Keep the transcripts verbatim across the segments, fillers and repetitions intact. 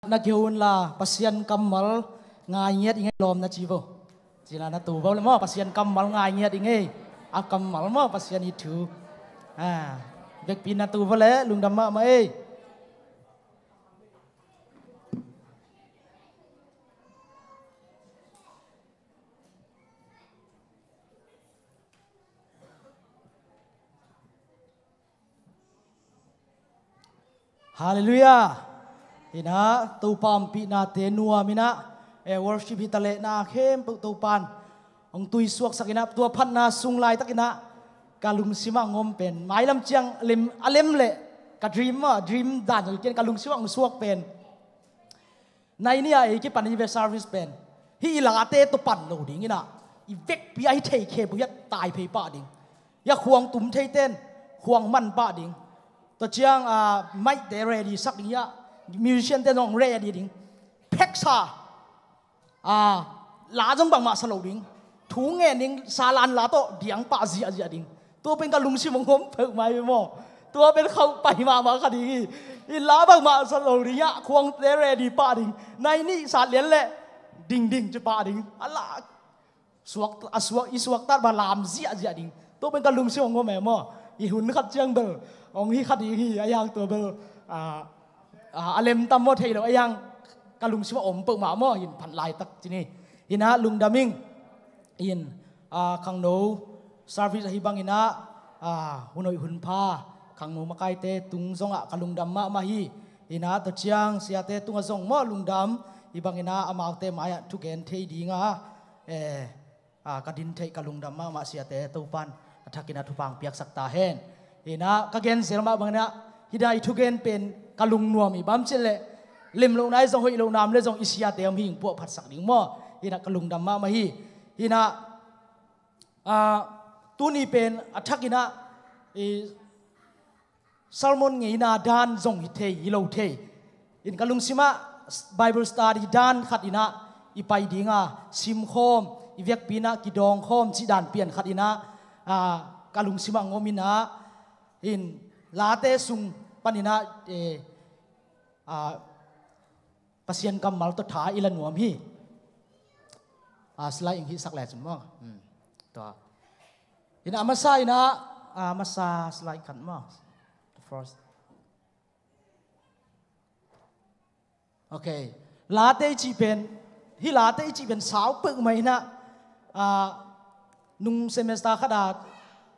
Na kihun la Pasian kammal ngai ngiat i ngei lawm na ci vo. Ci la na tu vo le maw, Pasian kammal ngai ngiat i ngei. A kammal maw, Pasian i thu. Ha. Vekpi na tu vo le lungdam mahmah ei. Halleluiah. Inah Topa ompihnate nuam inah, eh, worship hi ta leh na khempeuh Topan hong tuisuaksak inah, tua phatna sung laitakinah ka lungsimah hong om pen mailam ciang a lem, a lem leh ka dream, a dream dan kian ka lungsimah hong suak pen nai ni-a ei kipan i ve service pen hih i late tawh pan lo ding inah, i vekpi a hi thei khempeuh hiah tai phei pah ding. Hiah khuang tum theiten khuang man pah ding. Tua ciang, ah, mic-te ready sak ding hiah, musician-te zong ready ding. Pheksa, ah, la zong bangmah sa lo ding. Thu ngen ding, salan la tawh diang pah ziahziah ding. Tua pen ka lungsim hong om peuhmah hi maw. Tua pen khauh pai mahmah kha ding hi. I la bangmah sa lo ding hiah, khuangte ready pah ding. Nai nih sat lian leh dingding ci pah ding. A la suak, a suak, i suaktat bang lam ziahziah ding. Tua pen ka lungsim hong om e maw. I hun khat ciang bel hong hi kha ding hi, a hiang tua bel, ah, ah, a lemtam maw thei lo, a hiang ka lungsim a om peuhmah maw, in phat laitak ci ni. Inah lungdam ing. In, ah, khangno service ahi bang inah, ah, hun hoih hun pha khangno makaite tung zongah ka lungdam mahmah hi. Inah tua ciang siate tungah zong maw lungdam. Hi bang inah amaute mai-ah thugen thei dinga, eh, ah, ka din theih ka lungdam mahmah siate Topan a thakin a thupha hong piaksak ta hen. Inah ka gen zel mah bang inah hih dan i thugen pen ka lungnuam hi, bang hiam cih leh lem lohna i zong, hoih lohna om leh zong i siate om hi, hong puahphatsak ding maw. Inah ka lungdam mahmah hi. Inah, ah, tuni pen a thakin ah i sermon ngeina dan zong hi thei, hi lo thei. In ka lungsimah Bible study dan khat inah i pai dinga, simkhawm, i vekpi inah kidawngkhawm cih dan pian khat inah, ah, ka lungsimah hong om inah, in late sung pan inah, eh, ah, Pasian kammal tawh tha i la nuam hi. Ah, slide ing hih sak lecin maw. Hmm. Tua. Inah a masa inah, ah, a masa slide khat maw. The first. Okay. Late i cih pen, hih late i cih pen sau peuhmah inah, ah, nung semester khat a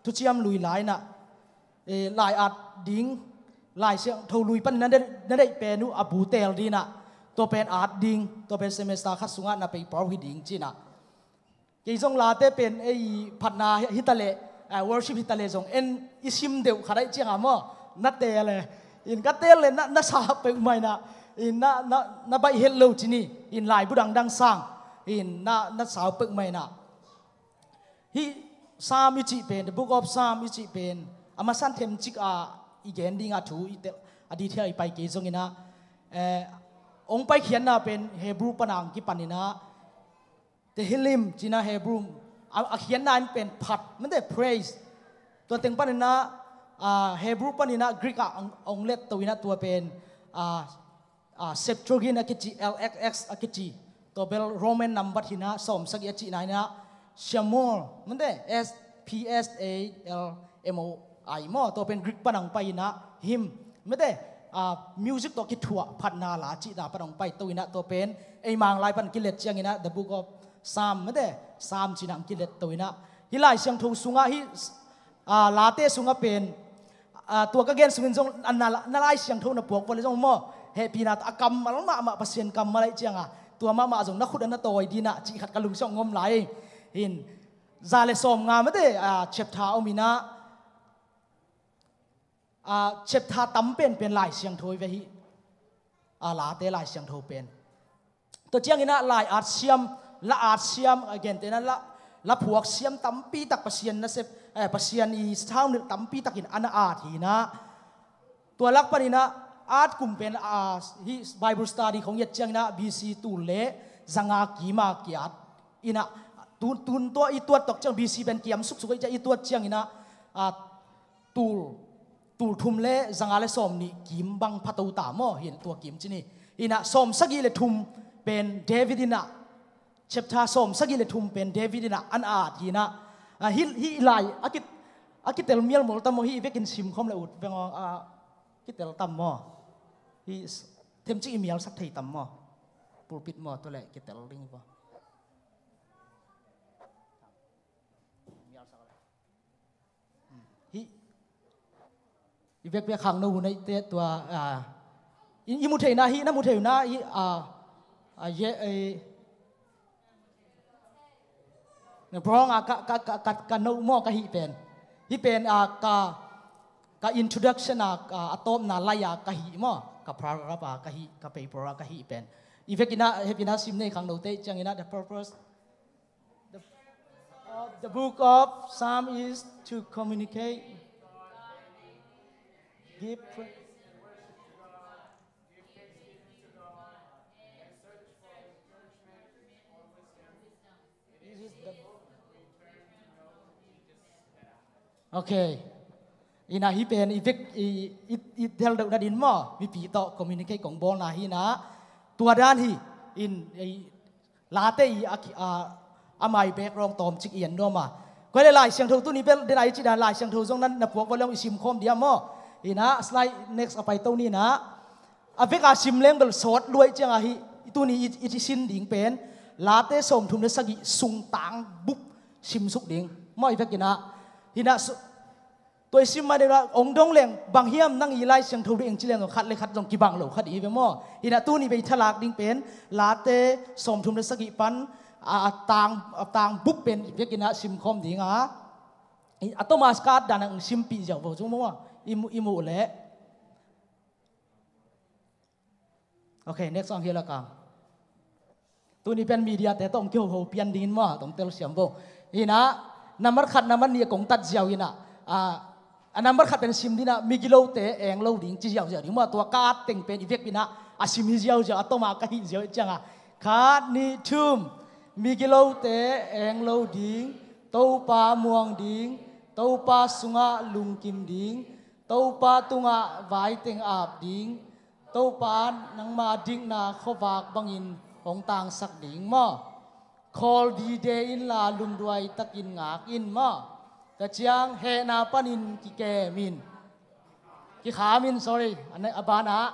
thuciam lui lai inah, eh, lai at ding, Lai Siangtho lui pan na deih, na deih pen uh a bu teel ding inah, tua pen at ding, tua pen semester khat sungah na paper uh hi ding ci inah. Kei zong late pen ei phatna hi, hi ta leh, eh, worship hi ta leh zong en i sim deuh khat ahih ciangah maw, na teel e. In ka teel leh na, na sa peuhmah inah, in na, na, na baih het lo ci ni, in laibu dangdang sang, in na, na sau peuhmah inah. Hih Psalm i cih pen, the Book of Psalm i cih pen, a masan themcik a i gen ding a thu i tel, a detail i pai kei zong inah, eh, hong paikhiatna pen Hebrew pana hong kipan inah, Tehillim ci inah Hebrew, a, a khiatna in pen phat, mate praise. Tua teng pan inah, ah, Hebrew pan inah Greek ah hong, hong let to inah tua pen, ah, ah, Septuagint a kici, L X X a kici. Tua bel Roman number hi inah, sawmsagih a cihna hi inah, Psalmoi, mate, S, P S A L M O I maw, tua pen Greek pan hong pai inah, hymn, mate, ah, music tawh kithuah phatna la cihna pan hong pai to inah, tua pen ei Mang lai pan kilet ciang inah, the Book of Psalm, mate, Psalm ci inah hong kilet to inah. Hih Lai Siangtho sungah hih, ah, late sungah pen, ah, tua ka gen sungin zong, ah, na, na Lai Siangtho na puak vua leh zong maw, hehpihna tawh a kammal mahmah, Pasian kammal ahih cianga, tua mahmah zong na khut ah na tawi ding inah cih khat ka lungsim hong om lai. In, za le sawmnga mate, ah, chapter om inah, ah, chapter tam penpen Lai Siangtho hi ve hih, ah, late Lai Siangtho pen. Tua ciang inah lai at siam, la at siam, a gente inah la, la phuak siam tampi tak Pasian nasep, eh, Pasian i sathau nilh tampi takin a na at hi inah. Tua lak pan inah at kum pen, ah, hih Bible study khong i et ciang inah B C tul le zanga kim a ki-at inah, tun, tun tua i tuat tawk ciang B C pen kiam suksuk ahih ciang i tuat ciang inah, ah, tul, tul thum le zanga le sawmnih kim bang pha to ta maw, hi inah tua kim ci ni. Inah sawm sagih le thum pen David inah, chapter sawm sagih le thum pen David inah an at hi inah, ah, hi, hi lai a ki, a kitel mialmol tam maw, hi vekin simkhawm le ut veng aw, ah, kitel tam maw? Hi s-, themcik i mialsak thei tam maw? Pulpit maw, tu le kitel ding hi maw? Mialsak le. Hi, i vekpi a khangno hun ahih teh tua, ah, i, i mu theihna hi, na mu theihna hi, ah, ah, ye, eh, na wrong, ah, ka, ka, ka, ka, ka no maw ka hih pen. Hih pen, ah, ka, ka introduction, ah, ah, a tawpna lai, ah, ka hih maw. Ka paragraph, ah, ka hih, ka paper, ah, ka hih pen. I vek inah, hep inah sim nei khangnote ciang inah the purpose. The, uh, the book of Psalm is to communicate, give pra-, this is the, okay. Inah hih pen i vek i, i, i del deuh nadin maw, mipi tawh communicate kong bawlna hi inah, tua dan hi in, i, Late i a, a, a mai background tawmcik i en nuam a. Koi le Lai Siangtho tuni bel den a i cih dan Lai Siangtho zong na, na puak vua leng i simkhawm dia maw? Inah slide next a paito ni inah. A vek a sim leng bel sawt luai ciang a hi, tuni i, i sin ding pen Late sawmthum le sagih sung tang bup simsuk ding maw i vek inah. Inah su-, Tua i sim mah deuh ah ong dong leng, bang hiam nang i Lai Siangtho ding eng ci leng khat le khat zong kibang lo khat i hi ve maw? Inah tuni bei thalak ding pen Late sawmthum le sagih pan a, a tang, a tang bup pen vek inah simkhawm ding a. I, a Thomas Card dan ah ong simpih ziau vo zong maw? I mu, i muh leh. Ok, next song hi la kang. Tuni pen media te tawh ong kihoho pian dingin maw, tawh ong telsiam vo. Inah, nambat khat nambat nih a kong tat ziau inah. A, a nambat khat pen sim ding inah, migilote eng lo ding ci ziauziau ding maw, tua ka at teng pen i vek inah, a sim hi ziauziau, a tawm a ka hih ziau i ciang a. Khat nih thum, migilote eng lo ding, Topa muang ding, Topa sungah lungkim ding, Topa tungah vaiteng ap ding, Topa nangma dikna khuavak bangin hong tangsak ding maw? Khawl dide inla lungduai takin ngak in maw? Tua ciang hehna panin kikem in. Kikham in, sorry. A ne-, a banah.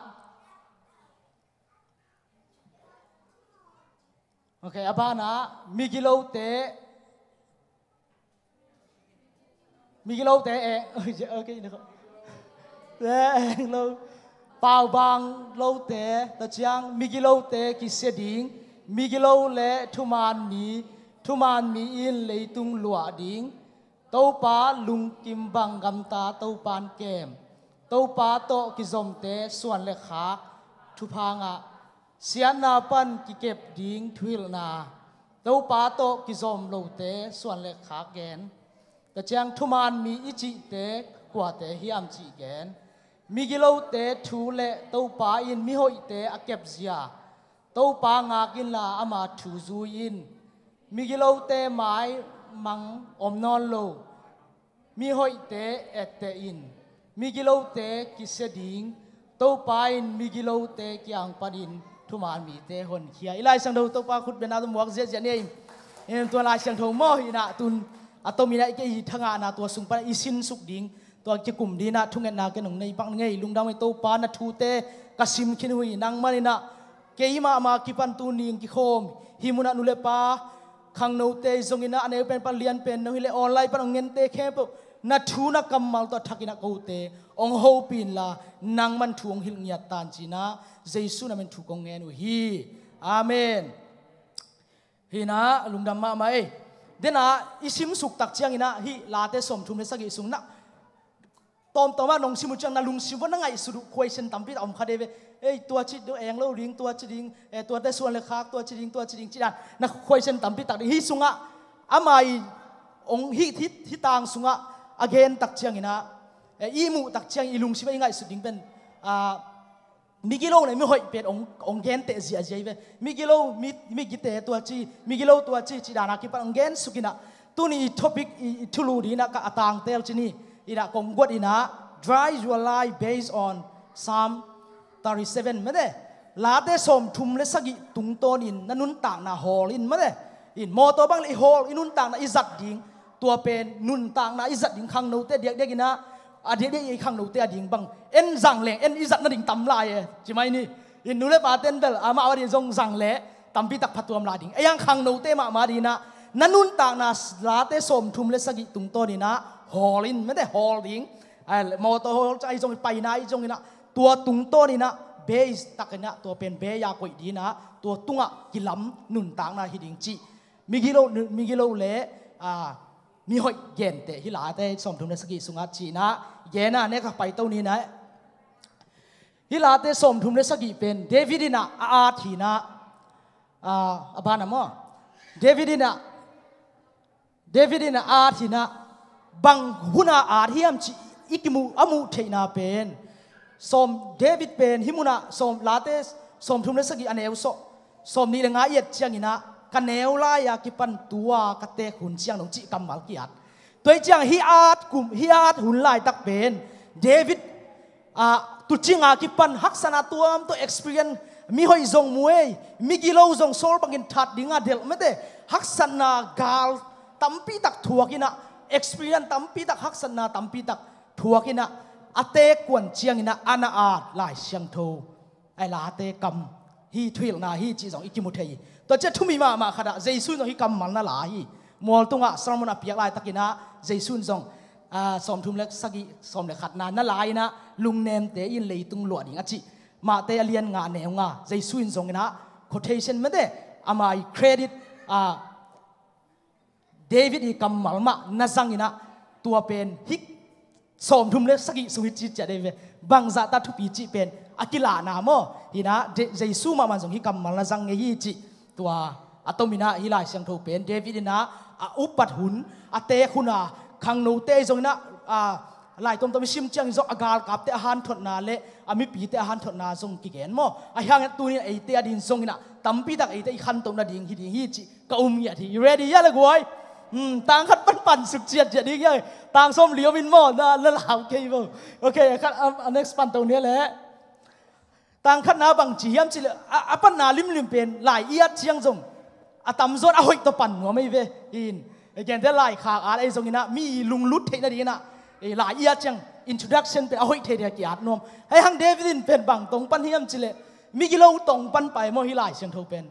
Ok, a banah migilote, migilote e, ok, te eng lo, paubang lote, tua ciang migilote kisia ding, migilo le thuman mi, thuman mi in leitung luah ding, Topa lungkim bang gamta Topan kem. Topa tawh kizomte suan le khak thupha ngah. Siatna pan kikep ding thuhilhna. Topa tawh kizom lote suan le khak gen. Tua ciang thuman mi i cihte kuate hiam cih gen. Migilote thu le Topa in mihoihte a kepzia. Topa ngak inla ama thu zui in. Migilote mai mang om nawn lo. Mihoihte etteh in. Migilote kisia ding. Topa in migilote kiang panin thuman mite honkhia. I Lai Siangtho Topa khutbetna tawh muak ziahziah ni ei. Em, tua Lai Siangtho maw hi inah tun a tom inah i kei hi thangahna tua sung pan i sinsuk ding. Tua kikum ding inah thungetna ken ong nei pak ning ei. Lungdam ei Topa, na thute ka sim khin uh hi, nang man inah keimah mah kipan tuni ong kikhawm hih munah nu le pa, khangnote zong inah a neu pen pan lian pen no hi le online pan ong ngente khempeuh na thu na kammal tawh a thak inah kote ong hopih inla nang man thu ong hilh ngiat tan ci inah Jesu na min thu kong ngen uh hi. Amen. Hi inah lungdam mahmah ei. Den a i simsuk tak ciang inah hih Late sawmthum le sagih sung na tawmtawm ah nong sim uh ciang na lungsim uah na ngaihsut uh question tampi tak om kha dei ve. Ei, tua ci deuh eng lo ding, tua ci ding, eh, tuate suan le khak, tua ci ding, tua ci ding ci dan na question tampi tak ding. Hih sungah ama i ong hih, hih, hih tang sungah a gen tak ciang inah, eh, i muh tak ciang i lungsim ah i ngaihsut ding pen, ah, migilo le mihoih pen ong, ong genteh ziahziah hi ve. Migilo, mi, migite tua ci, migilo tua ci, ci dan a kipan ong gensuk inah. Tuni i topic i, i thulu ding inah ka a tangtel ci ni. Inah kong guat inah, drive your life based on Psalm thirty-seven. Mete, Late sawmthum le sagih tungtawnin na nuntakna hawl in mate. In mawtaw bang le i hawl, i nuntakna i zat ding, tua pen nuntakna i zat ding khangnote diakdiak inah, a diakdiak i khangnote a ding bang en zang leng en i zat nading tam lai e, ci mai ni. In nu le paten bel amah a ding zong zang leh tampi tak phatuam lai ding. Ei ang khangnote mahmah dinah na nuntakna Late sawmthum le sagih tungtawn inah hawl in mate, hawl ding. Ai, mawtaw hawl ca i zong, i paina i zong inah tua tungtawn inah base tak inah tua pen base a koih dinah tua tungah kilam nuntakna hi ding cih migilo, migilo le, ah, mihoih gente hi Late sawmthum le sagih sungah cinah gena ne ka paito ninah. Hi Late sawmthum le sagih pen David inah a at hinah, ah, a bana maw? David inah, David inah a at hinah, bang huna at hiam cih i kimuh, a muh theihna pen sawm, David pen hi munah sawm, Late sawmthum le sagih a neu sawm, sawmnih le nga i et cianginah ka neu lai-a kipan tua ka teek hun ciang dong cih kammal ki-at. Tua hi ciang hi at kum, hi at hun laitak pen David, ah, tuucinga kipan haksatna tuamtuam experience, mihoih zong mu ei, migilo zong Saul bangin that dinga delh mate, haksatna gal tampi tak thuak inah, experience tampi tak, haksatna tampi tak thuak inah a teek kuan cianginah a na at Lai Siangtho, ai, Late kam hi, thuhilhna hi cih zong i kimu thei hi. Tua ciah thumi mahmah khatah Jesu in zong hi kammal na la hi. Mual tungah sermon a piak laitakinah Jesu in zong, ah, sawmthum le sagih, sawm le khatna na la inah lungnemte in leitung luah ding a cih Mate a lian nga neu nga, Jesu in zong inah quotation mate, ama i credit, ah, David i kammal mah na zang inah tua pen hi sawmthum le sagih sung hi ci ciah dei ve. Bangzahta thupi cih pen a kilahna maw? Hinah De-, Jesu mahmah zong hi kammal na zang ngei hi cih tua a tom inah hi Lai Siangtho pen David inah a upat hun, a teek huna khangnote zong inah, a, lai tomtom i sim ciangin zong a galkapte a hanthotna le a mipite a hanthotna zong kigen maw? A hiangin tunin eite a ding zong inah tampi tak eite i khantoh nading hi ding hi cih ka um ngiat hi. I ready hia le guai? Hmm, tang khat pan pan suk ciat ciat ding hia. Tang sawm li om in maw? Na, na lau kei maw? Ok, a khat, a, a next pan to nia le. Tang khatna bang ci hiam cih le, a, a panna limlim pen lai i at ciang zong a tamzaw in a hoih tawh pan nuam ei ve. In, e, gente lai khak at ei zong inah mi lunglut theih nading inah, e, lai i at ciang introduction pen a hoih thei ding a ki-at nuam. Hei hang David in pen bang tong pan hiam cih le, migilo tong pan pai maw hi Lai Siangtho pen.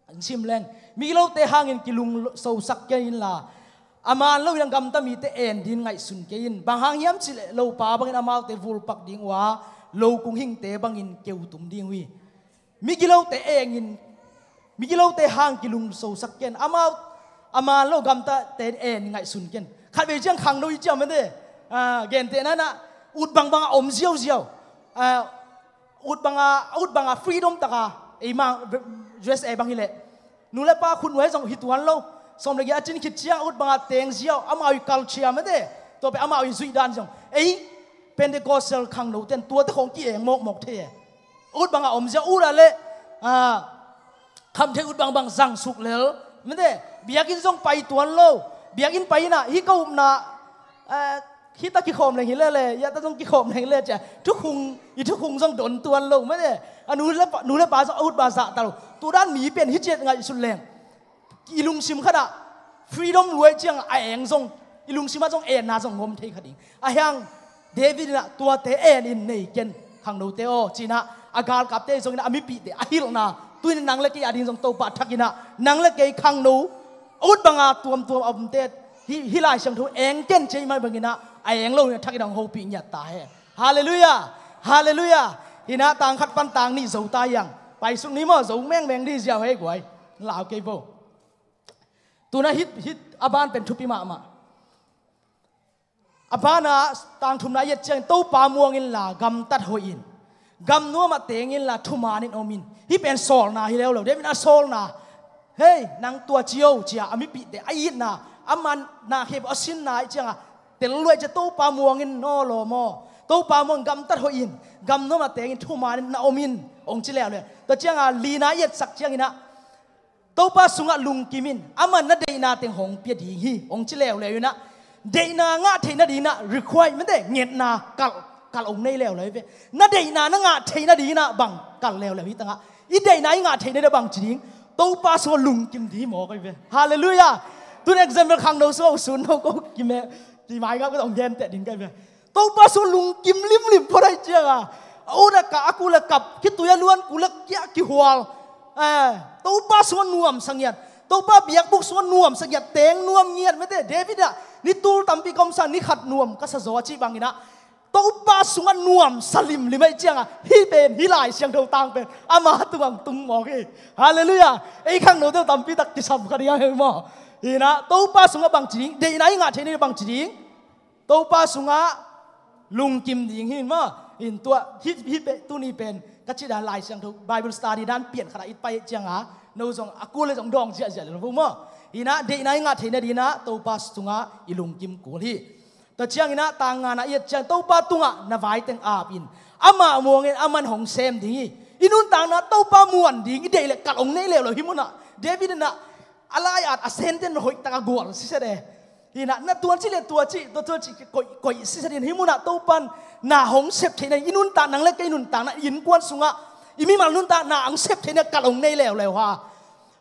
An sim leng, migilote hangin kilungsosak kei inla, a man loin a gamta mite en din ngaihsun kei in. Bang hang hiam cih leh lopa bangin amaute vulpak ding uh a, lo kung hingte bangin keutum ding uh hi. Migilote engin, migilote hang kilungsosak kei in. Amau, a man lo gamtate en ngaihsun kei in. Khatvei ciang khangno i ciam mete, ah, gentehna inah ut bangbang a om ziauziau. Ah, ut banga, ut banga freedom taka, eima U S A bang hileh, nu le pa khutnuai zong hi tuan lo. Sawm le giat a cin khit ciang ut banga teng ziau, amau i culture mete, tua pen amau i zuih dan zong, ei Pentecostal khangnote in tuate khong ki-eng mawkmawk thei e. Ut banga om ziau, ut a le, ah, khamtheih ut bangbang zangsuk lel mete, biakinn zong pai tuan lo. Biakinn pai inah hi ka upna, ah, hita kikhawm leng hi lele, yata zong kikhawm leng le cia, thukhung, i thukhung zong don tuan lo mete. A nu le pa, nu le pa zong a ut ba zahta lo. Tudan mi pen hi ciat ngaihsut leng, i lungsim khatah freedom luai ciang a eng zong, i lungsim ah zong enna zong ngom thei kha ding. A hiang David inah tuate en in nei ken khangnote aw, ci inah a galkapte zong inah a mipihte a hilhna, tuin nang le kei a ding zong Topa thak inah nang le kei khangno ut banga tuamtuam a omte hi, hi Lai Siangtho eng ken ci ei mai bang inah a eng lo inah thak inah hong hopih ngiat ta hen. Halleluiah. Halleluiah. Inah tang khat pan tang nih zo ta hiang. Paisuk ni maw, zo mengmeng dih ziau hei guai. Lau kei bo. Tuna hit, hit a ban pen thupi mahmah. A bana tang thumna i et ciangin Topa muang inla gamtat hoih in, gamnuam ah teng inla thuman in om in. Hih pen sawlna hi leuleu. David a sawlna, hei nang tua cio cia a mipihte a itna, a manna khep a sinna i cianga tel luai cia Topa muang in naw law maw? Topa muang in gamtat hoih in, gamnuam ah teng in thuman in na om in, hong ci leuleu. Tua cianga lina i etsak cianginah Topa sungah lungkim in, aman na deihna teng hong pia ding hi, hong ci leuleu inah, deihna ngah theih nadinah require mete, ngetna kalh, kal ong nei leuleu hi ve. Na deihna na ngah theihna dingin ah bang kal leuleu hi tangah, i deihna i ngah theihna ding bang ci ding? Topa sungah lungkim ding hi mawk hi ve. Halleluiah. Tun example khangno sungah usun no ko kime, kimaingap ka tawh ong genteh ding ka hi ve. Topa sungah lungkim limlim phot ahih ciangah, a ut a kah, a kul a kap, khitui a luan, kul a kiah kihual, eh, Topa sungah nuamsa ngiat, Topa biakbuk sungah nuamsa ngiat, teng nuam ngiat, mete, David ah, ni tul tampi ka omsa, ni khat nuam ka sa zaw a cih bangin ah, Topa sungah nuamsa limlim ahih ciangah, hih pen, hih Lai Siangtho tang pen ama tungah tung mawk hi. Halleluiah. Ei khangnote uh tampi tak kisam kha ding a hi maw? Hi in ah, Topa sungah bang ci ding, deihna i ngah theihna ding bang ci ding? Topa sungah lungkim ding hi maw? In tua, hih, hih pen, tuni pen ka cih dan Lai Siangtho Bible study dan pian khat ah i pai ciangah, no zong a kul le zong dawng ziahziah le lo maw? Hi in ah, deihna i ngah theihna dingin ah Topa sungah i lungkim kul hi. Tua ciangin ah, tang ngana i et ciang, Topa tungah na vai teng ap in, amah muang in, aman hong sem ding hi. I nuntakna Topa muan ding i deih leh kal ong nei leuleu hi mun ah. David in ah a lai-at a sentence hoih tak a gual siset e. Hi in ah, na tua ci le tua ci, tua tua ci koih, koih siset in, hih mun ah Topa in na hong sep theihna, i nuntak, nang le kei nuntakna, i innkuan sungah, i mimal nuntakna hong sep theihna kal ong nei leuleu ha.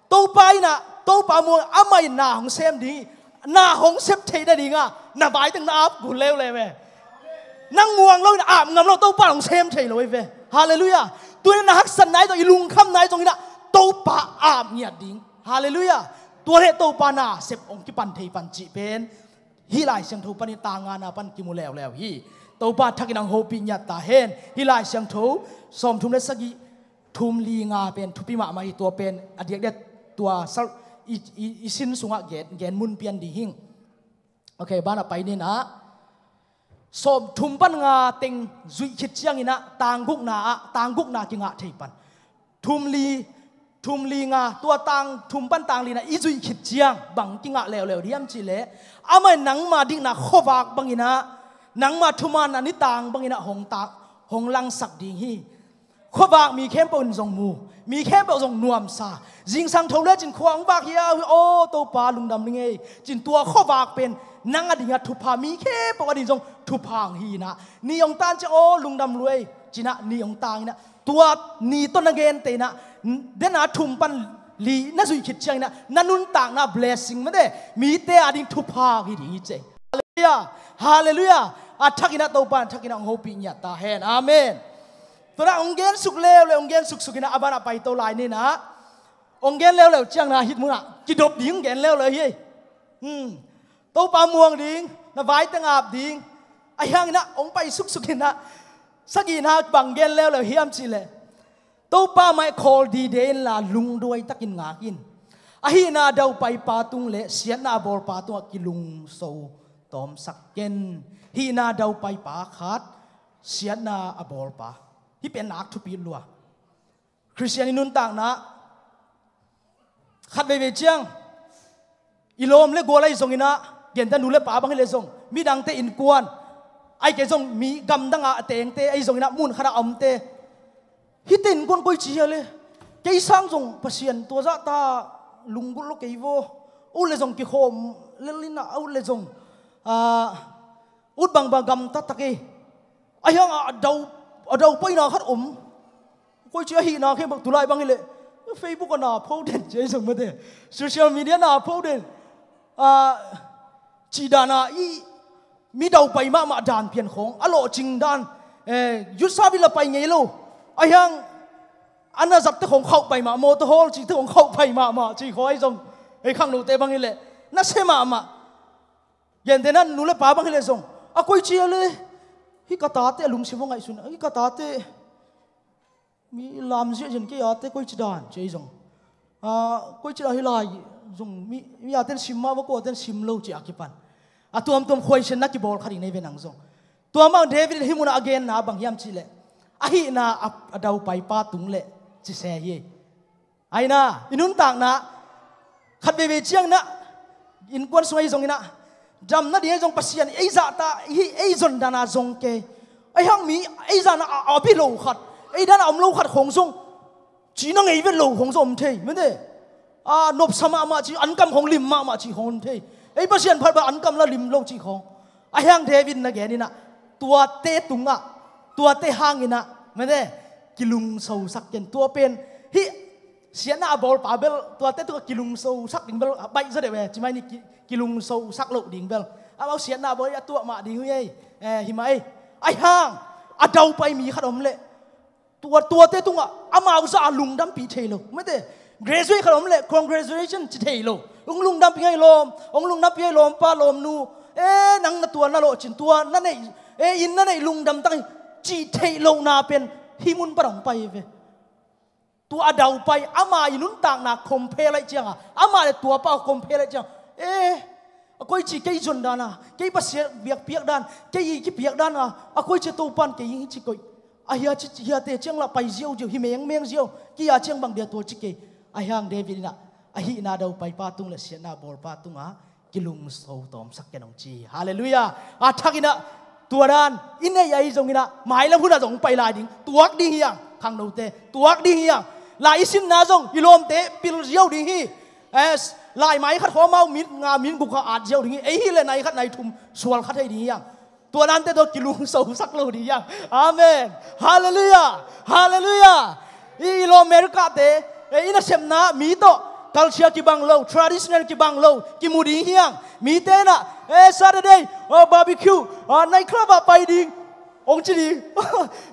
Topa in ah, Topa muang, amah in na hong sem ding hi. Na hong sep theihna dingah na vai teng na ap kul leuleu e. Nang muang lo in ap ngam lo, Topa hong sem thei lo hi ve. Halleluiah. Tua in ah na haksatna hi zong, i lungkhamna hi zongin ah Topa ap ngiat ding. Halleluiah. Tua leh Topa na sep hong kipan thei pan cih pen hih Lai Siangtho panin, tang ngana pan kimu leuleu hi. Topa thakin hong hopih ngiat ta hen. Hih Lai Siangtho sawmthum le sagih, thum li nga pen thupi mahmah hi. Tua pen a diakdiak tua sal i, i, i sin sungah gen, gen mun pian ding hing. Ok, banah pai ni in ah, sawmthum pan nga teng zuih khit ciangin ah, tang gukna ah, tang gukna kingah thei pan. Thum li, thum li nga, tua tang thum pan tang li na i zuih khit ciang bang kingah leuleu ding hiam cih leh, amah in nangma dikna khuavak bangin ah, nangma thumaanna nitang bangin ah hong tak, hong langsak ding hi. Khuavak mi khempeuh in zong mu, mi khempeuh zong nuamsa. Zingsang tho lecin khua hong vak hi a, aw Topa lungdam ning ei, ci-in tua khuavak pen nang adingah thupha, mi khempeuh ading zong thupha hong hi in ah, ni hong tan ciang aw lungdam lua ei, ci-in ah ni hong tang in ah, tua ni tawh na gente in ah, den a thum pan li na zuih khit ciangin ah na nuntakna blessing mete, mite ading thupha hong hi ding hi ci. Halleluiah. Halleluiah. A thakin ah Topa in thakin ah hong hopih ngiat ta hen. Amen. Tua in ah hong gen suk leuleu, hong gen suksuk in ah, a banah paito lai ni in ah, hong gen leuleu ciang na hih mun ah kidop ding hong gen leuleu hi. Hmm. Topa muang ding, na vai teng ap ding. Ahi hangin ah hong pai suksuk in ah, sagihna bang gen leuleu hiam cih leh, Topa mai khawl dide inla lungduai takin ngak in. A hihna a daupaipa tung le siatna a bawlpa tungah kilungso tawmsak ken. Hihna a daupaipa khat, siatna a bawlpa. Hih pen nak thupi lua. Khristian i nuntakna khat veivei ciang, i lawm le gual ahi zongin ah, genteh nu le pa bang hi leh zong, midangte innkuan, ahih kei leh zong mi gamdang a tengte ahi zongin ah, mun khat a omte, hihte innkuan koici hi a le, kei sang zong Pasian tua zahta lunggulh lo kei vaw, ut leh zong kikhawm lel in ah, ut leh zong, ah, ut bangbang gamta ta kei. Ahi hang a dau, a daupaina khat om. Koici ahihna khempeuh tulai bang hi leh Facebook ah na pho den ci ei zong mate. Social media na pho den. Ah, cih dan a i mi daupai mahmah dan pian khawng, a lawhcing dan. Eh, youth service la pai ngei lo. Ahi hang a na zatte khawng khauh pai mahmah, mawtaw hawl cihte khawng khauh pai mahmah, cih khawng ahi zong. Ei khangnote bang hi leh na sia mahmah. Gentehna nu le pa bang hi leh zong, a koici a le, hih ka tate a lungsim a ngaihsun, hih ka tate mi lamziah zen kei a te koici dan ci ei zong. A, koici dan hi lai zong, mi, mi a ten sim mah va, ko a ten sim lo ci a kipan. A tuamtuam khuaisianna kibawl kha ding nei ve nang zong. Tua mah David in hih munah a genna bang hiam cih leh, a hihna a, a daupaipa tung leh ci se hi. Aina, i nuntakna khat veivei ciang na, innkuan sung ahi zongin ah, damna ding ahi zong Pasian ei zahta, ei, ei zon dan a zong kei. Ahi hang mi ei zahna a, a bi lo khat, ei dan a om lo khat khawng zong, cihna ngei vet lo khawng zong om thei, mete. A, nopsa mahmah cih, ankam khawng lim mahmah cih khawng om thei. Ei Pasian phat bang ankam la lim lo cih khawng. Ahi hang David na gen in ah, tuate tungah Tuate hangin ah, mate, kilungsosak ken. Tua pen hih siatna a bawlpa bel, tuate tungah kilungsosak ding bel baih zaw deuh e. Ci mai ni, ki, kilungsosak loh ding bel, amau siatna a bawl a tuah mah ding uh ei. Eh, hi mah ei. Ahi hang a daupai mi khat om leh, tua, tuate tungah amau zah a lungdampih thei lo, mate. Graduate khat om leh congratulation ci thei lo. Hong lungdampih ngai lawm, hong lungdampih ngai lawmpa lawmnu. Eh, nang na tua na lawh cin, tua na neih, eh, inn na neih lungdam tak hi, cih theih lohna pen hih mun pan hong pai ve. Tua a daupai, ama i nuntakna compare laih cianga, ama le tuapa compare laih cianga, eh, a koici kei zon dana, kei Pasian biakpiak dan, kei i kipiak dana, a koici Topan kei i ci koih. A hia ci, hiate ciang lah pai ziauziau, hi mengmeng ziau, kei a ciang bang dia tua ci kei. Ahi hang David inah, a hihna daupaipa tung le siatna bawlpa tunga kilungso tawmsak ken hong ci. Halleluiah. A thakinah tua dan i neih ahi zonginah mailam hunah zong pai lai ding, tuak ding hi hang. Khangnote, tuak ding hi hang. Lai i sinna zong i lawmte pil ziau ding hi. Es, lai mai khat khawm au, minit nga, minit guk kha at ziau ding hi. Ei hi le nai khat nai thum sual kha thei ding hi hang. Tua dante tua kilungsosak lo ding hi hang. Amen. Halleluiah. Halleluiah. I, i lawm America te, eh, i nasepna mi tawh culture kibang lo, traditional kibang lo kimu ding hi hang. Mite inah, eh, Saturday, oh, barbecue, ah, night club ah pai ding hong ci ding.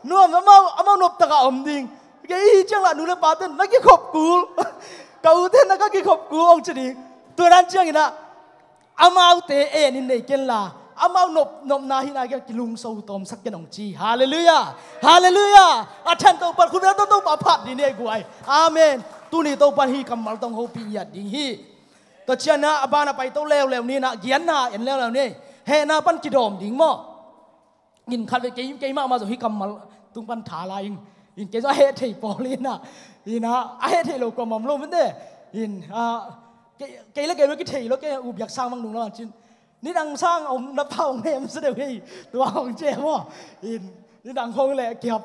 Nuam, amau, amau noptakah om ding. Kei hi ciang lah nu le pate na kikhop kul, ka ute na ka kikhop kul hong ci ding. Tua dan cianginah amaute en in nei ken la, amau nop, nopna hihna kiang kilungso tawmsak ken hong ci. Halleluiah. Halleluiah. A than Topa khut beng, Topa phat dih ni ei guai. Amen. Tuni Topa hih kammal tawh hong hopih ngiat ding hi. Tua cianah a banah paito leuleu ni inah, gianna en leuleu ni. Hehna pan kidawm ding maw? In khat ve, kei, kei mahmah zong hih kammal tung pan tha lai ing. In kei zong a heh thei pawl inah, inah a heh thei lo kua mawk lo mate. In, ah, kei, kei le kei lo kithei lo, kei U Biak Sang bang nung lo cin. Nidang sang om na pau ngem sa deuh hi, tua hong ci maw. In, nidang hong le kiap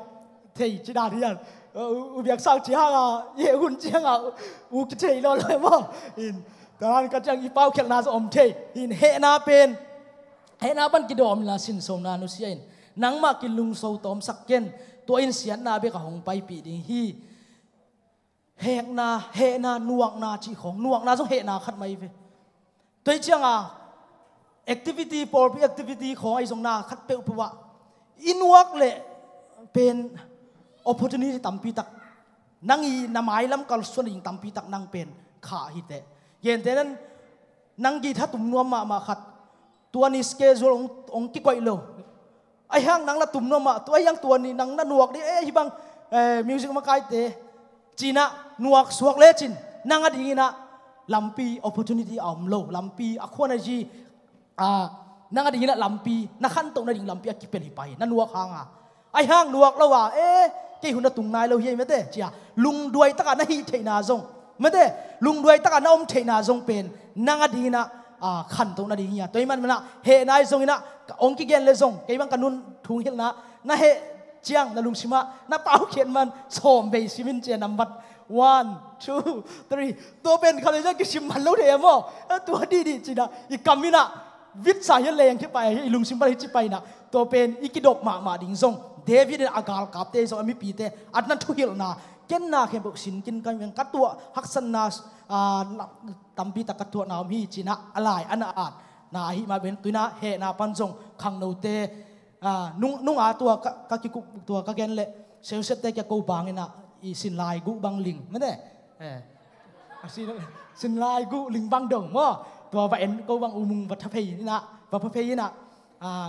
thei ci dan hi an. U, U Biak Sang ci hanga, i heh hun cianga u kithei lo lo maw. In, tua dan ka ciang i paukhialhna zong om thei. In, hehna pen, hehna pan kidawm inla sinsona nusia in, nangmah kilungso tawmsak ken. Tua in siatna bek a hong paipih ding hi. Hehna, hehna, nuakna cih khawng, nuakna zong hehna khat mai ve. Tua hi cianga activity, pawlpi activity khawng ahi zong na khat peuhpeuh ah i nuak leh pen opportunity tampi tak, nang i na mailam kalsuan ding tampi tak nang pen khah hi teh. Gentehna in nang guitar tum nuam mahmah khat, tua ni schedule hong, hong kikoih lo. Ahi hang nang la tum nuam ah, tua ahi hang tua ni nang na nuak ding, eh, hih bang, eh, music makaite ci-in ah nuak suak lecin, nang a dingin ah lampi, opportunity a om lo, lampi, a khua na zi, ah, nang a dingin ah lampi, na khantoh nading lampi a kipel hi pah hi, na nuak hanga. Ahi hang nuak lo a, eh, kei hun a tung nai lo hi ei mate, ci-a lungduai takah na hih theihna zong, mate, lungduai takah na om theihna zong pen nang a dingin ah, ah, khantoh nading hi a. Tua ahih man manah hehna ahi zongin ah, ka hong kigen le zong, kei bang ka nun thu hong hilhna, na heh ciang na lungsimah na paukhiat man sawm bei sim in ci-a, number one, two, three. Tua pen khat le zong kisim man lo thei a maw. Eh, tua dihdih ci-in ah i kam in ah vitsa hi a leng khia pah hi, i lungsim pan hi ci pah in ah. Tua pen i kidop mahmah ding zong, David in a galkapte zong, a mipite a na thuhilhna, ken na khempeuh sin kin ka, ka tuah haksatna, ah, tampi tak ka tuahna om hi ci-in ah a lai a na atna ahih mah bangin tu-in ah hehna pan zong khangnote, ah, nung, nunga tua ka, ka kikup, tua ka gen leh siausepte kia ko bangin ah i sinlai guh bang ling mate. Eh. A sin, sinlai guh ling bang dong maw. Tua va en ko bang, U Mung va tha phei in ah, va pha phei in ah, ah,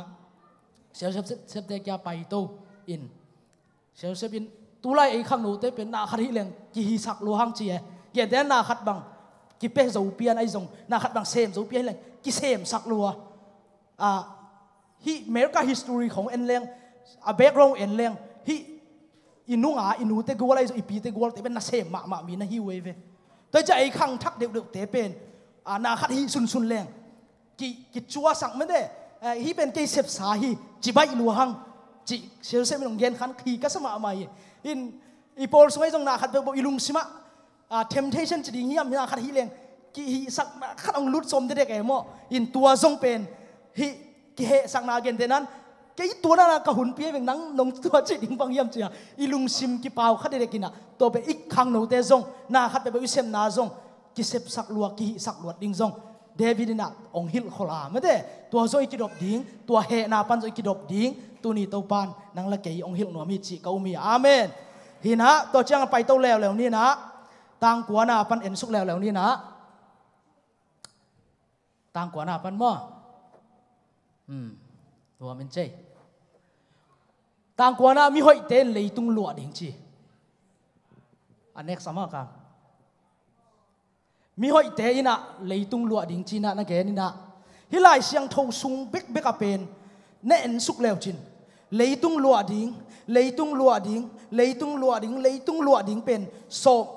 siausep, sep, septe kia paito in. Siausep in, tulai ei khangnote pen na khat hih leng kihisak lua hang ci e. Gentehna in na khat bang kipia zo pian ahi zong, na khat bang sem zo pian hih leng kisemsak lua. Ah, hih America history khawng en leng, a background en leng, hih i nunga, i nute gual ahi zong, i pite gualte pen nasem mahmah mi na hi uh ei ve. Tua hi ciah ei khangthak deuhdeuhte pen, ah, na khat hih sunsun leng ki, kicuasak mate, eh, hih pen kei sepsa hi, ci baih lua hang, cih siausep in hong gen khan hi ka sa mahmah hi. In, i pawl sung ahi zong na khat peuhpeuh i lungsimah, ah, temptation ci ding hiam, na khat hih leng kihihsakna khat hong lut sawm dekdek e maw. In tua zong pen hih kihehsakna, gentehna in Kei tua na ka hun pia veng, nang nong tua cih ding bang hiam cia i lungsim kipau khat dekdek inah, tua pen i khangnote zong na khat peuhpeuh i sepna zong kisepsak luat, kihihsak luat ding zong David inah hong hilh khol a, mate, tua zong i kidop ding, tua hehna pan zong i kidop ding, tuni Topan nang le kei hong hilh nuam hi cih ka um hi. Amen. Hinah tua ciang a paito leuleu ninah, tangkuana pan ensuk leuleu ninah. Tangkuana pan maw? Hmm. Tua min cei. Tangkuana mihoihte in leitung luah ding ci. A next a maw ka. Mihoihte inah leitung luah ding ci inah na gen inah. Hih Lai Siangtho sung bekbek a pen na ensuk leucin, leitung luah ding, leitung luah ding, leitung luah ding, leitung luah ding pen sawm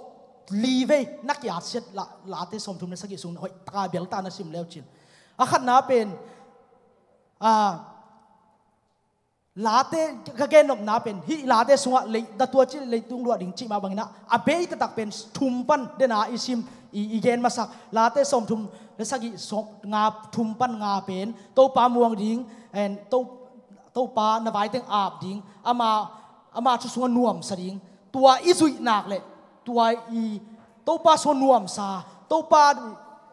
li vei na kiatsiat la, Late sawmthum le sagih sung hoih taka bialta na sim leucin. A khatna pen, a, Late ka gennopna pen hih Late sungah lei, na tua ci leitung luah ding cih mah banginah a bei taktak pen thum pan dena i sim, i, i gen masak. Late sawmthum le sagih sawm nga, thum pan nga pen Topa muang ding, and To, Topa na vaiteng ap ding, ama, ama thu sungah nuamsa ding. Tua i zuih nak le tua i Topa sungah nuamsa, Topa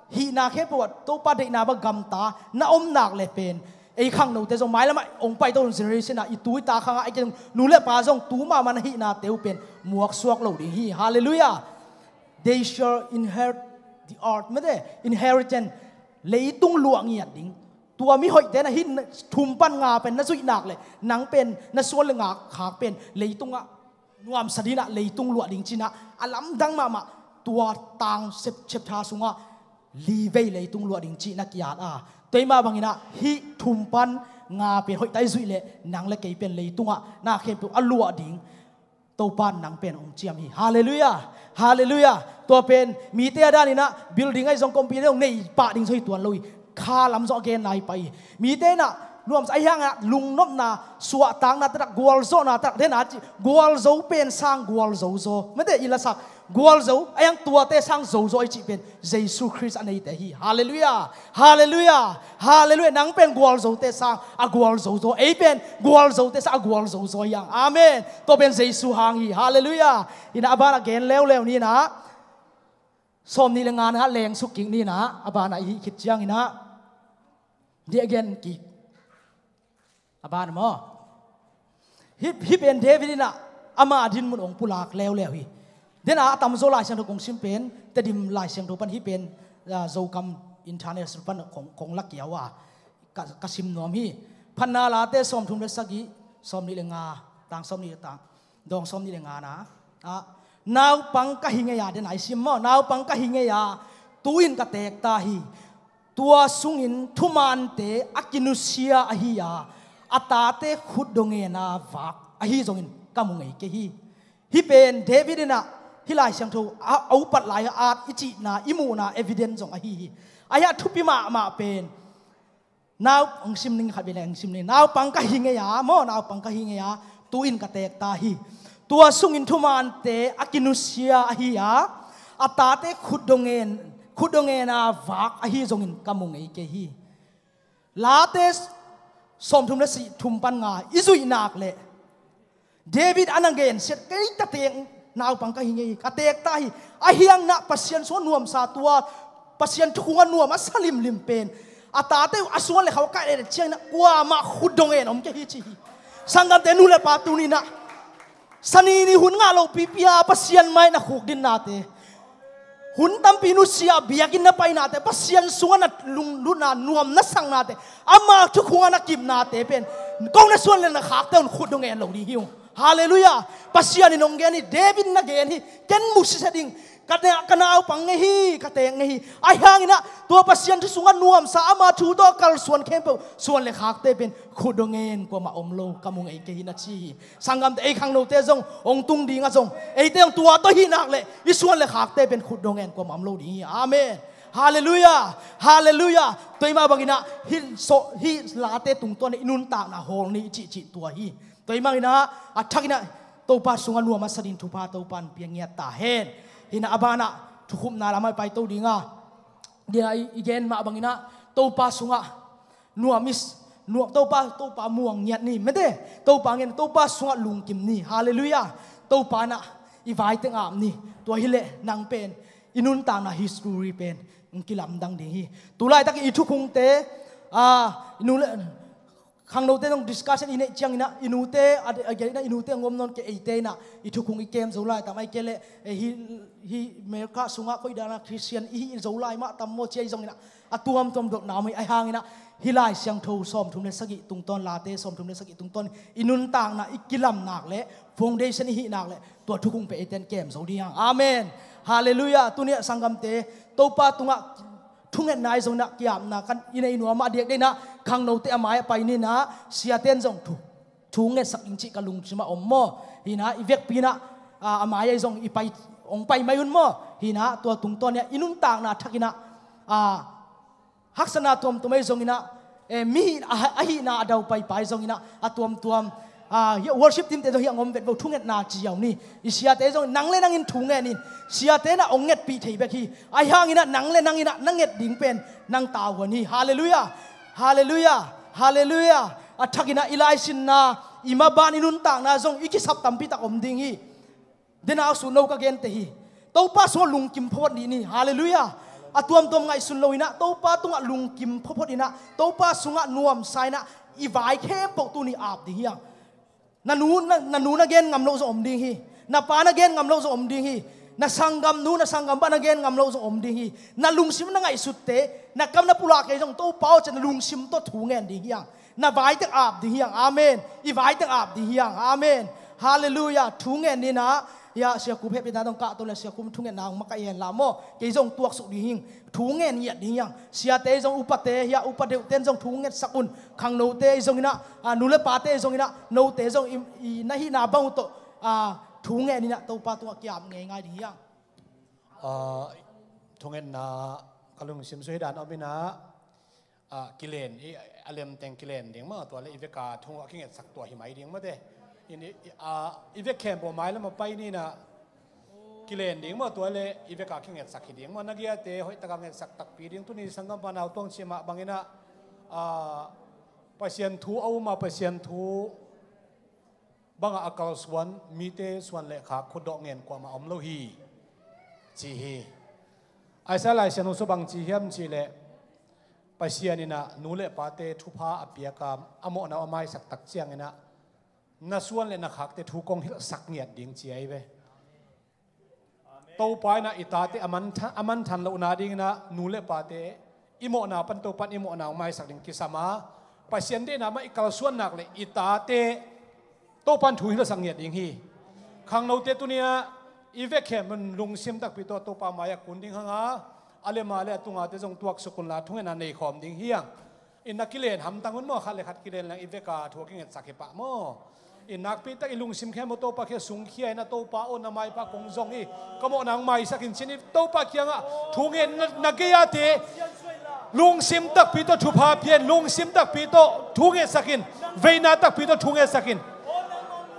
hihna khempeuh ah Topa deihna bang gamta na om nak le pen ei khangnote zong mailamah hong paito generation ah i tu i ta khangah ei kei zong nu le pa zong tu mahmah na hihnate uh pen muaksuak lo ding hi. Halleluiah. They shall inherit the earth, mate, inheritance, leitung luah ngiat ding. Tua mihoihte na hih thum pan nga pen na zuih nak le nang pen na suan le ngak khak pen leitungah nuamsa dinah leitung luah ding cinah a lamdang mahmah. Tua tang sep, chapter sungah li vei leitung luah ding cih na kiat a, tua mah banginah hih thum pan nga pen hoihta i zuih le nang le kei pen leitungah na khempeuh a luah ding Topan nang pen hong ciam hi. Halleluiah. Halleluiah. Tua pen mite a daninah building ahi zong, company zong nei pah ding zong hi tuan lo hi. Kha lam zong a genna hi pah hi. Mite inah nuamsa ahi hangah lungnopna, suahtakna taktak, gualzawhna taktak dena ci, gualzo pen sang gualzo zaw, mate, i lasak gualzo ahi hang tuate sang zozaw i cih pen Jesu Khrist a neite hi. Halleluiah. Halleluiah. Halleluiah. Nang pen gualzote sang a gualzo zaw, ei pen gualzote sang a gualzo zaw hi hang. Amen. Tua pen Jesu hang hi. Halleluiah. Inah a banah gen leuleu ninah, sawm nih le nga na lengsuk kik ninah, a banah i hih khit cianginah di a gen kik. A ban maw? Hih, hih pen David inah ama dinmun hong pulak leuleu hi. Dena a tamzaw Lai Siangtho kong sim pen Tedim Lai Siangtho pan, hih pen, ah, Zokam International pan kong, kong lakiau a ka, ka sim nuam hi. Phatna Late sawmthum le sagih, sawm nih le nga, tang sawm nih le tang, dawng sawm nih le nga na, ah, naupang ka hi ngei a, dena i sim maw, naupang ka hi ngei a, tu-in ka teek ta hi. Tua sungin thumaante a kinusia ahi a, a tate khutdawh ngena vak ahi zongin ka mu ngei kei hi. Hih pen David inah hih Lai Siangtho a, a upat lai-ah i cihna, i muhna evidence zong ahi hi. Ahi a thupi mahmah pen nau, hong sim ning khat vei le hong sim ning. Naupang ka hi ngei a, maw, naupang ka hi ngei a, tu-in ka teek ta hi. Tua sungin thumaante a kinusia ahi a, a tate khutdawh ngen, khutdawh ngena vak ahi zongin ka mu ngei kei hi. Late sawmthum le sagih, thum pan nga i zuih nak le David a na gensiat, kei ka teek, naupang ka hi ngei hi, ka teek ta hi. Ahi hang inah Pasian sungah nuamsa, tua Pasian thukhunga nuam a sa limlim pen a tate uh a suan le khauh a kaih le cianginah kuamah khutdawh ngen om kei hi ci hi. Sanggamte, nu le pa, tuninah Sani ni hun ngah lopipi a Pasian mai na khukdinnate, hun tampi nusia biakinn na painate, Pasian sungah na lunglutna nuam na saknate, ama thukhunga na kipnate pen ko na suan le na khakte un khutdawh ngen lo ding hi ung. Halleluiah. Pasian in hong gen hi, David na gen hi. Ken mu sitset ing, ka na, ka naupang ngei hi, ka teek ngei hi. Ahi hanginah tua Pasian thu sungah nuamsa, ama thu tawh kalsuan khempeuh suan le khakte pen khutdawh ngen kuamah om lo, ka mu ngei kei hi na ci hi. Sanggamte, ei khangnote zong hong tung dingah zong eite hong tua tawh hih nak le i suan le khakte pen khutdawh ngen kuamah om lo ding hi. Amen. Halleluiah. Halleluiah. Tua mah banginah hih, so, hih Late tungtawn i nuntakna hawl ni i cihcih tua hi. Tua mah banginah a thakinah Topa sungah nuam a sa ding thupha Topa in pia ngiat ta hen. Hinah a banah thukhupna lamah i paito dinga, dinah i, i gen mah banginah Topa sungah nuam i s-, Nuam Topa, Topa muang ngiat ni. Mete, Topa ngen, Topa sungah lungkim ni. Halleluiah. Topa na i vai teng ap ni. Tua hileh nang pen i nuntakna history pen hong kilamdang ding hi. Tulaitakin i thukhungte, ah, i nu le khangnote zong discussion i neih cianginah i nute a, a, a, i nute a ngom nawn kei, eite inah i thukhung i kem zo lai tam, ahih kei leh, eh, hi, hi America sungah koihdana Christian i hih zo lai mah tam maw ci ahi zonginah a tuamtuam dotna om hi. Ahi hanginah hih Lai Siangtho sawmthum le sagih tungtawn, Late sawmthum le sagih tungtawn i nuntakna i kilam nak leh, foundation i hih nak leh, tua thukhung pen eite in kem zo ding hi hang. Amen. Halleluiah. Tuni-ah sanggamte, Topa tungah thungetna ahi zonginah kiapna kan i nei nuam a, a diakdiakinah khangnote a mai-ah pai ninah, siate in zong thu, thu ngetsak ding cih ka lungsimah om maw. Hinah i vekpi inah, ah, a mai-ah zong i pai, hong pai mai un maw. Hinah tua tungtawn inah i nuntakna thakinah, ah, haksatna tuamtuam ahi zonginah, eh, mi a, ahihna a dau paipai zonginah a tuamtuam, ah, hi, worship teamte zong hiah hong om vet vo, thungetna ci ziau ni. I siate zong nang le nangin thu ngen in. Siate inah hong ngetpih thei bek hi. Ahi hanginah nang le nanginah na nget ding pen nang tavuan hi. Halleluiah. Halleluiah. Halleluiah. A thakinah i laisinna, i maban i nuntakna zong i kisap tampi tak om ding hi. Dena a sut lo ka gente hi. Topa sungah lungkim photphot dih ni. Halleluiah. A tuamtuam ngaihsun loinah Topa tungah lungkim photphot inah, Topa sungah nuamsa inah i vai khempeuh tuni ap ding hi hang. Na nu, na, na nu na gen ngam loh zong om ding hi. Na pa na gen ngam loh zong om ding hi. Na sanggamnu, na sanggampa na gen ngam loh zong om ding hi. Na lungsim na ngaihsutte, na kam na pulak kei zong Topa aw ci-a na lungsim tawh thu ngen ding hi hang. Na vai teng ap ding hi hang. Amen. I vai teng ap ding hi hang. Amen. Halleluiah. Thu ngen ninah, hiah Sia Khup hehpihna dong kahto le Sia Khup thungetna hong makaih hen la maw. Kei zong tuaksuk ding hi hang. Thu ngen ngiat ding hi hang. Siate zong, upate, hiah upa deuhte in zong thu ngetsak un. Khangnote ahi zonginah, ah, nu le pate ahi zonginah, note zong i, i na hihna bang uh tawh, ah, thu ngen inah Topa tungah kiap ngeingai ding hi hang. Ah, thungetna ka lungsim sung hi dan om inah, ah, kilen, i, a lemteng kilen ding maw, tua le i veka thu a kingetsak tua hi mai ding mawte. In, i, i, ah, i vek khempeuh mailam a pai ninah kilen ding maw, tua le i veka kingetsak hi ding maw. Na giate hoihtaka ngetsak takpi ding. Tuni sanggampa nauthuan cih mah banginah, ah, Pasian thu a um a, Pasian thu bangah a kalsuan, mite suan le khak khutdawh ngen kuamah om lo hi, ci hi. Isaiah Lai Siangtho sung bang ci hiam cihleh, Pasian inah nu le pate thupha a piaka, a mawhna a maisak tak cianginah na suan le na khakte thu kong hilhsak ngiat ding ci ahi ve. Topa inah i tate a manthan, a manthan lohna dinginah nu le pate i mawhna pan Topa in i mawhna hong maisak ding kisam a, Pasian deihna mah i kalsuan nak le i tate Topa in thu hilhsak ngiat ding hi. Khangnote tuni-ah i vek khempeuh in lungsim takpi tawh Topa mai-ah kun ding hang a, a lema le a tungate zong tuaksuk unla thungetna nei khawm ding hi hang. In na kilen hamtang un maw, khat le khat kilen leng i veka thu a kingetsak hi pah maw. In nakpi tak i lungsim khempeuh Topa kiang sungkhia inah, Topa aw, na maipha kong zong hi, ka mawhna hong maisak in ci-in i Topa kiangah thu ngen na, na gei-ate lungsim takpi tawh thupha pia in, lungsim takpi tawh thu ngetsak in, veina takpi tawh thu ngetsak in.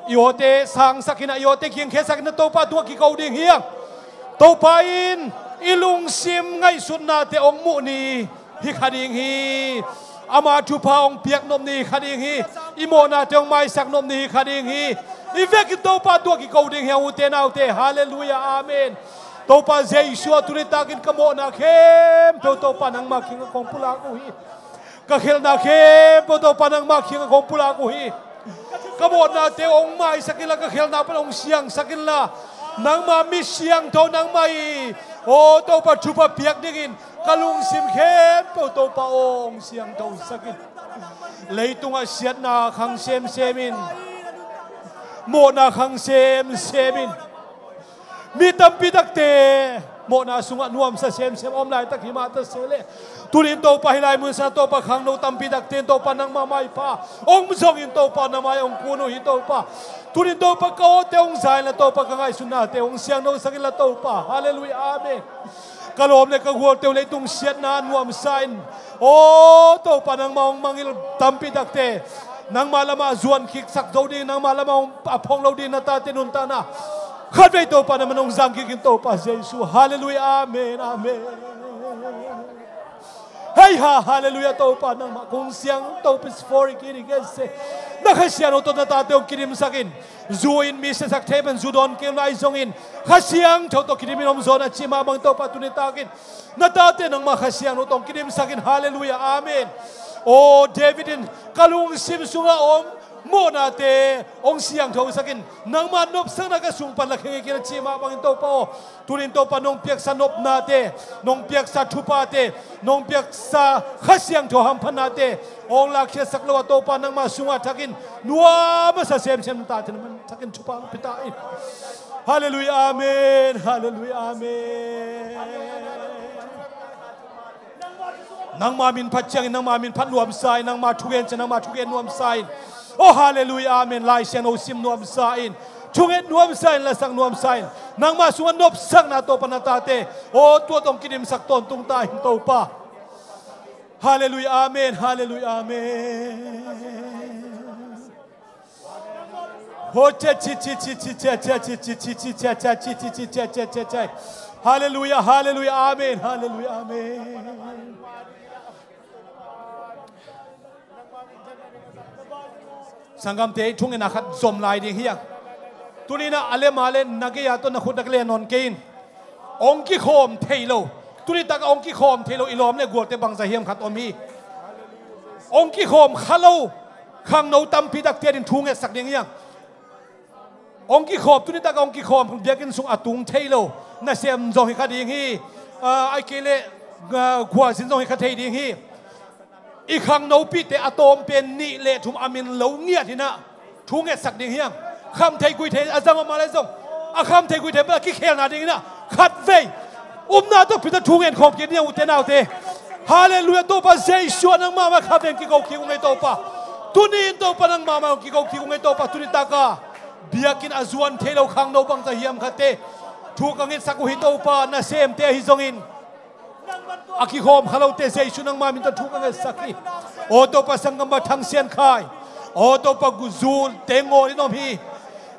I awte sangsak inah, i awte kingkhiatsak inah Topa tungah kiko ding hi hang. Topa in i lungsim ngaihsutnate hong muh ni hi kha ding hi. Ama thupha hong piak nop ni hi kha ding hi. I mawhnate hong maisak nop ni hi kha ding hi. I vekin Topa tungah kiko ding hi hang, ute naute. Halleluiah. Amen. Topa Jesu aw, tuni takin ka mawhna khempeuh Topa nangma kiangah kong pulak uh hi. Ka khelhna khempeuh Topa nangma kiangah kong pulak uh hi. Ka mawhnate hong maisak inla, ka khelhna pan hong siangsak inla, nangma mi siangtho nangmah hi. Aw Topa, thupha piak dingin ka lungsim khempeuh Topa aw hong siangthosak in. Leitungah siatna khang semsem in, mawhna khang semsem in. Mi tampi takte mawhna sungah nuamsa semsem a om laitak hi mah ta se leh, tuni-in Topa hih lai mun sungah Topa khangno tampi takte in Topa nangma maipha hong zongin Topa na mai-ah hong kun uh hi Topa. Tuni-in Topa ka awte hong za inla Topa, ka ngaihsutnate hong siangthosak inla Topa. Halleluiah. Amen. Ka lawm le ka gualte uh leitung siatna nuamsa in, aw Topa, nangma hong mangngilh tampi takte nangma lamah zuan khiksak zo ding, nangma lamah hong a phong lo ding, na tate nuntakna khatvei Topa na man hong zang kik in Topa Jesu. Halleluiah. Amen. Amen. Ai ha, halleluiah, Topa nangmah kong siangtho pi sifori kini kese. Na Kha Siangtho tawh na tate hong kidimsak in. Zu in mi siasak thei pen zu dawn kei lai zongin Kha Siangtho tawh kidimin om zaw na cih mah bangin Topa tuni takin na tate nangmah Kha Siangtho tawh hong kidimsak in. Halleluiah, amen. Aw David in ka lungsim sungah om mawhnate hong siangthosak in. Nangmah nopsakna ka sung pan la kheng hi kei na cih mah bangin Topa aw, tunin Topa nong piaksa nopnate, nong piaksa thupate, nong piaksa Kha Siangtho hamphatnate hong lakkhiatsak lo a Topa nangmah sungah thakin nuam a sa semsem na tate nangmah thakin thupha hong pia ta in. Halleluiah, amen. Halleluiah, amen. Nangma min phat ciangin nangma min phat nuamsa in, nangma thugen ciang nangma thugen nuamsa in. Aw halleluiah, amen. Lai Siangtho sim nuamsa in, thunget nuamsa in, lasak nuamsa in. Nangma sungah nopsakna Topa na tate aw tua tawh hong kidimsak tawntung ta in Topa. Halleluiah, amen. Halleluiah, amen. Halleluiah, halleluiah, amen. Halleluiah, amen. Sanggamte, thungetna khat zom lai ding hi a. Tuni-in a lem a le na gei-a tawh na khut na ka len nawn kei in. Hong kikhawm thei lo, tuni takah hong kikhawm thei lo i lawm le gualte bangzah hiam khat om hi. Hong kikhawm kha lo khangno tampi takte adingin thu ngetsak ding hi hang. Hong kikhawm, tuni takah hong kikhawm biakinn sung a tung thei lo nasem zong hi kha ding hi. Ahih kei leh khuazin zong hi kha thei ding hi. I khangnopihte a tawm pen nih le thum a min lo ngiat in ah thu ngetsak ding hi hang. Kham thei gui thei a zang om a le zong, a kham thei gui thei bel a kikhelna dingin ah khatvei upna tawh pita thu ngen khawm kik ni a, ute naute. Halleluiah, Topa Jesuh ah nangmah mah kha veng kiko kik ung ei Topa. Tuni-in Topa nangmah mah kiko kik ung ei Topa. Tuni takah biakinn a zuan thei lo khangno bangzah hiam khatte thu ka ngetsak uh hi Topa, nasemte ahi zongin a kikhawm kha lote Jesuh nangmah min tawh thu ka ngetsak hi. Aw Topa, sanggampa Thang Sian Khai, aw Topa, zu teng ngawl in om hi.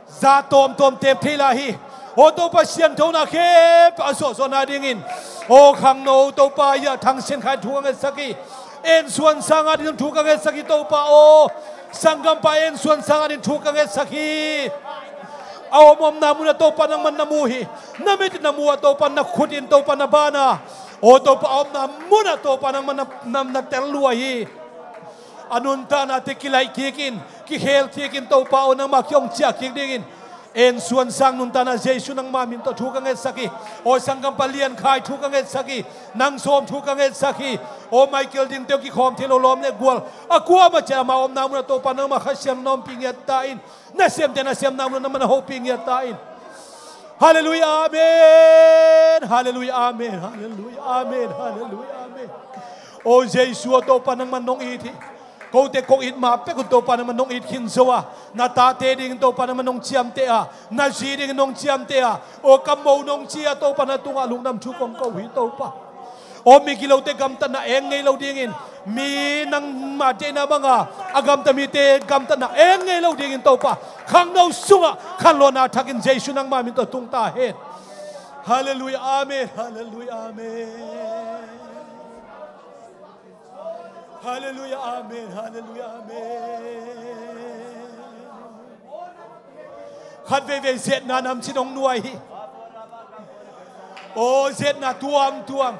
Za tawmtawm tep thei lai hi. Aw Topa, sianthona khempeuh a zawhzawhna dingin aw khangno Topa, ia Thang Sian Khai thu ka ngetsak hi. En Suan Sang adingin thu ka ngetsak hi Topa aw. Sanggampa En Suan Sang adingin thu ka ngetsak hi. A om omna munah Topa nangman na mu hi. Na mit in na mu a Topa, na khut in Topa na ban a, aw Topa, a omna munah Topa nangman na, na, na tel lua hi. A nuntaknate kilaih kik in, kikhel kik in Topa aw, nangmah kihong ciah kik dingin En Suan Sang nuntakna Jesuh nangmah min tawh thu ka ngetsak hi. Aw sanggampa Lian Khai thu ka ngetsak hi. Nang sawm thu ka ngetsak hi. Aw Michael Ding teuh kikhawm thei lo lawm le gual a kuamah ciah amah omna munah Topa nangmah Kha Siangtho na ompih ngiat ta in. Nasemte nasemna munah nangmah na hopih ngiat ta in. Halleluiah, amen. Halleluiah, amen. Halleluiah, amen. Halleluiah, amen. Aw Jesuh aw, Topa nangman nong it hi. Kote kong it ma pek un Topa nangman nong it khin zo a, na tate dingin Topa nangman nong ciamteh a, na zi dingin nong ciamteh a, aw ka mo nong ci a Topa na tungah lungdam thu kong ko hi Topa. Aw migilote gamtatna eng ngei lo dingin, mi nangmah deihna banga a gamta mite gamtatna eng ngei lo dingin Topa, khangno sungah khanlawhna thakin Jesuh nangmah min tawh tung ta hen. Halleluiah, amen. Halleluiah, amen. Halleluiah, amen. Halleluiah, amen. Khat veivei zetna namcin hong nuai hi. Aw zetna tuamtuam,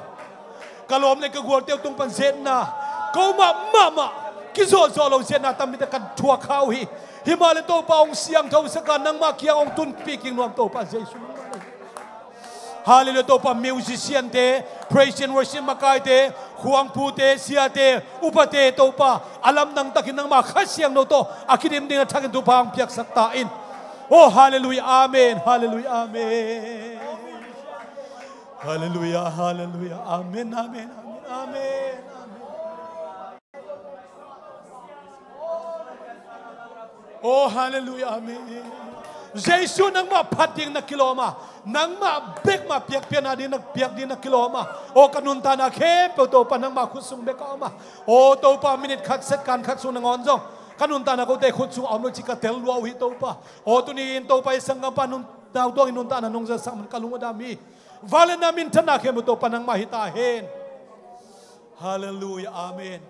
ka lawm le ka gualte uh tung pan zetna, komah mahmah kizawhzawh lo zetna tampite ka thuak kha uh hi. Himahleh Topa hong siangthosak a, nangmah kiang hong tunpih kik nuam Topa Jesuh nangmah na hi. Halleluiah, Topa, musician-te, praise and worship makaite, khuangpute, siate, upate, Topa, a lamdang takin nangmah Kha Siangtho tawh a kidim dingin a thakin thupha hong piaksak ta in. Oh, halleluiah, amen, halleluiah, amen. Halleluiah, halleluiah, amen, amen, amen, amen, amen. Oh, halleluiah, amen. Jesuh nangmah phat ding na kilawm a, nangmah bek mah piakpiakna ding na piak ding na kilawm a, oh, ka nuntakna khempeuh Topa nangmah khut sung bek a om a, oh, Topa, minit khat, second khat sung nangawn zong ka nuntakna kote khut sung a om lo cih ka tel lua uh hi Topa. Oh, tuni-in Topa, i sanggampa nuntakna, nau tuang i nuntakna nong zasak man ka lung a dam hi. Vangliatna minthanna khempeuh Topa nangmah hi ta hen. Hallelujah. Amen.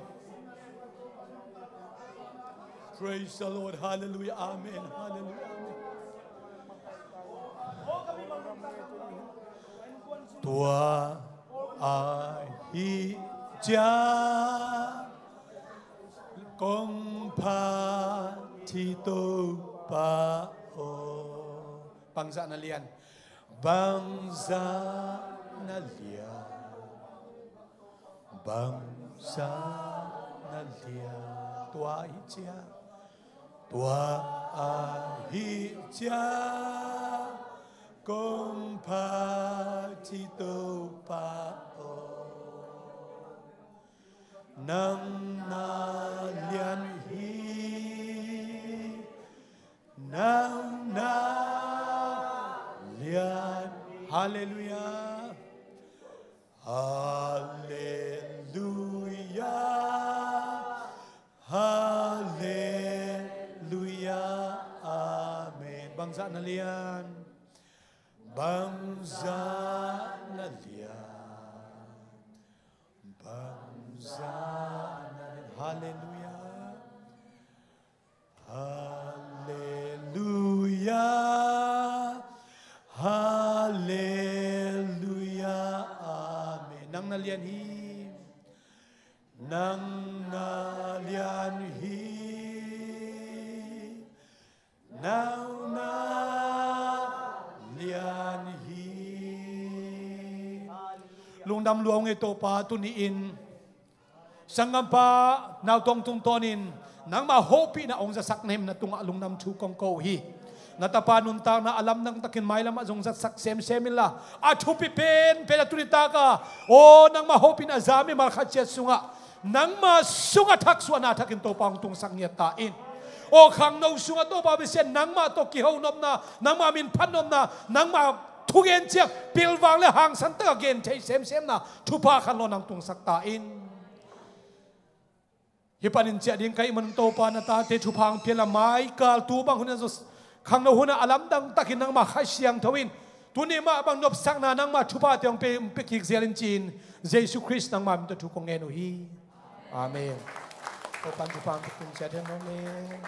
Praise the Lord. Hallelujah. Amen. Hallelujah. Amen. Tua ahih ciang kong phat hi Topa aw. Bangzah na lian. Bangzah na lian. Bangzah na lian. Tua ahih ciang. Tua ahih ciang kong phat hi Topa aw. Nang na lian hi. Nang na lian. Hallelujah. Hallelujah. Hallelujah. Amen. Bangzah na lian. Bangzah na lian. Bangzah na lian. Hallelujah. Hallelujah. Hallelujah. Amen. Nang na lian hi. Nang na lian hi. Nang na lian hi. Lungdam lua ung ei Topa, tuni-in sanggampa nautong tungtawnin nangmah hopihna hong zatsak na himna tungah lungdam thu kong ko uh hi. Na tapa nuntakna a lamdang takin mailamah zong zatsak semsem inla, a thupi penpen a tuni taka aw nangmah hopihna za mimal khat ciat sungah nangmah sungah thaksuahna thakin Topa hong tungsak ngiat ta in. Aw khangno sungah Topa Pasian nangmah tawh kiho nopna, nangmah min phat nopna, nangmah thugen ciang pilvang le hangsan taka gen thei semsemna thupha khan law nang tungsak ta in. Hih panin ciah ding ka hih manun Topa na tate thupha hong pia la, maikal tu bang hunah zong khangno hunah a lamdang takin nangmah Kha Siangtho in tuni mah bang nopsakna nangmah thupha te hong pe, hong pe kik zial in ci-in Jesu Khrist nangmah min tawh thu kong ngen uh hi. Amen. Topa in thupha hong pia tung ciat hen. Amen.